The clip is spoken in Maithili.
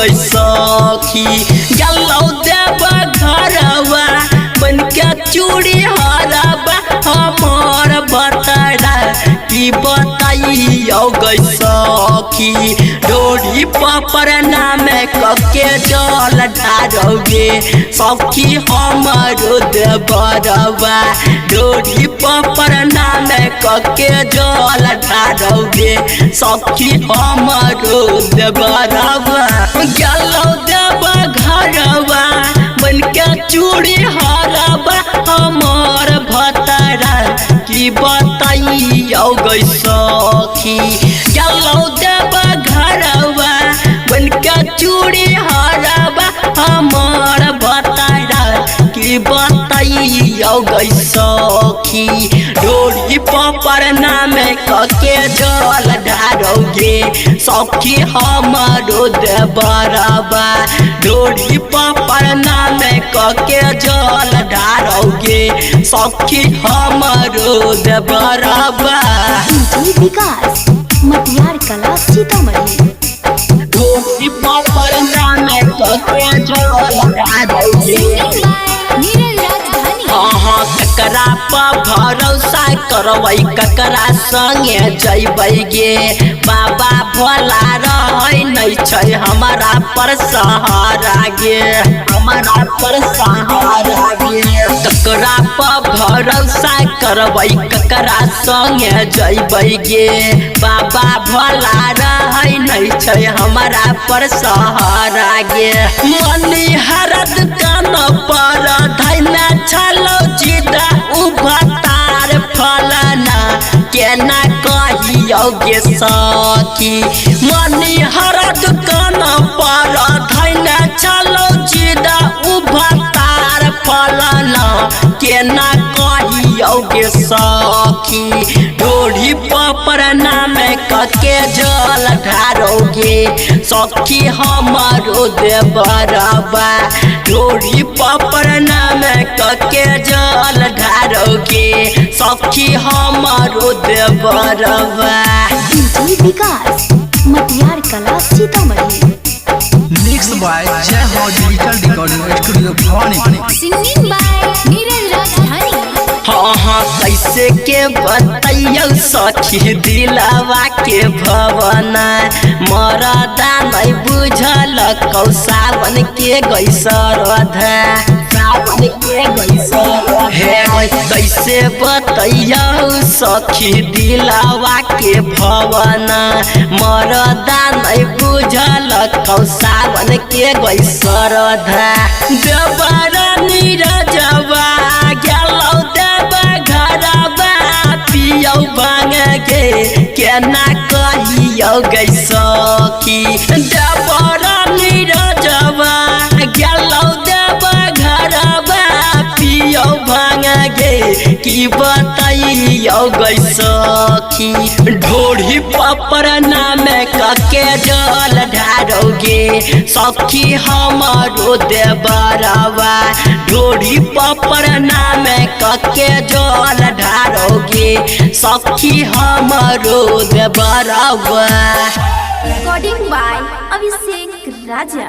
गै सखी। गेलौ देव घरवा बन के चूड़ी हरवा हमर बतरा की बताइयो गै सखी। डोरी पर नाम कके जल ढारोगे सखी हमरो देवरवा। डोरी पर नाम कके जल ढारोगे सखी हमरो देवरवा। गेलौ देव घरवा बन के चूड़ी हरवा हमर भतरा की बताइयो गै सखी। गेलौ देव घरवा बन के चूड़ी हरवा हमर भतरा की बताइयो गै सखी। डोरी पर नाम कके जल ढारोगे सखी हमरो देवरवा। डोरी पर नाम कके जल ढारोगे सखी हमरो देवरवा। डीजे विकास मटियार कला सीतामढ़ी। डोरी पर नाम कके जल ढारोगे। हाँ ककरा पर भरोसा करबै ककरा संगे जैबै गे। बाबा भोला रहै नै छै हमरा पर सहारा गे, हमरा पर सहारा गे। ककरा पर भरोसा करबै ककरा संगे जैबै गे। बाबा भोला रहै नै छै हमरा पर सहारा गे। मनिहार दुकान पर धैना छलौ जिदा उभतार फलना केना कहियौ गे सखी। मनिहार दुकान पर धैना छलौ जिदा उभतार फलना केना कहियौ गे सखी। डोरी पर नाम कके जल ढारोगे सखी हमरो देवरवा। डोरी पर नाम कके जल ढारोगे सखी हमरो देवरवा। डीजे विकास मटियार कला Sitamarhi. Mix by Jai Ho digital recording studio Bhawanipur. Singing by Neeraj Rajdhani. हाँ हाँ कैसे के बतैयौ सखी दिलवा के भवना। मरदा नहीं बुझल कौ सावन के गै सरधा, सावन के गै सरधा। हे कैसे बतैयौ सखी दिलवा के भवना। मरदा नहीं बुझल कौ सावन के गै सरधा। देवर नीरजवा गेलौ देव घरवा पियौ भांग गे केना कहियौ गै सखी। देवर नीरजवा गेलौ देव घरवा पियौ भांग गे की बताइयौ गै सखी। ढोरी पर नाम कके जल ढारोगे सखी हमरो देवरवा। ढोरी पर नाम कके जल ढारोगे सखी हमरो देवरवा। Recording by Abhishek Raja.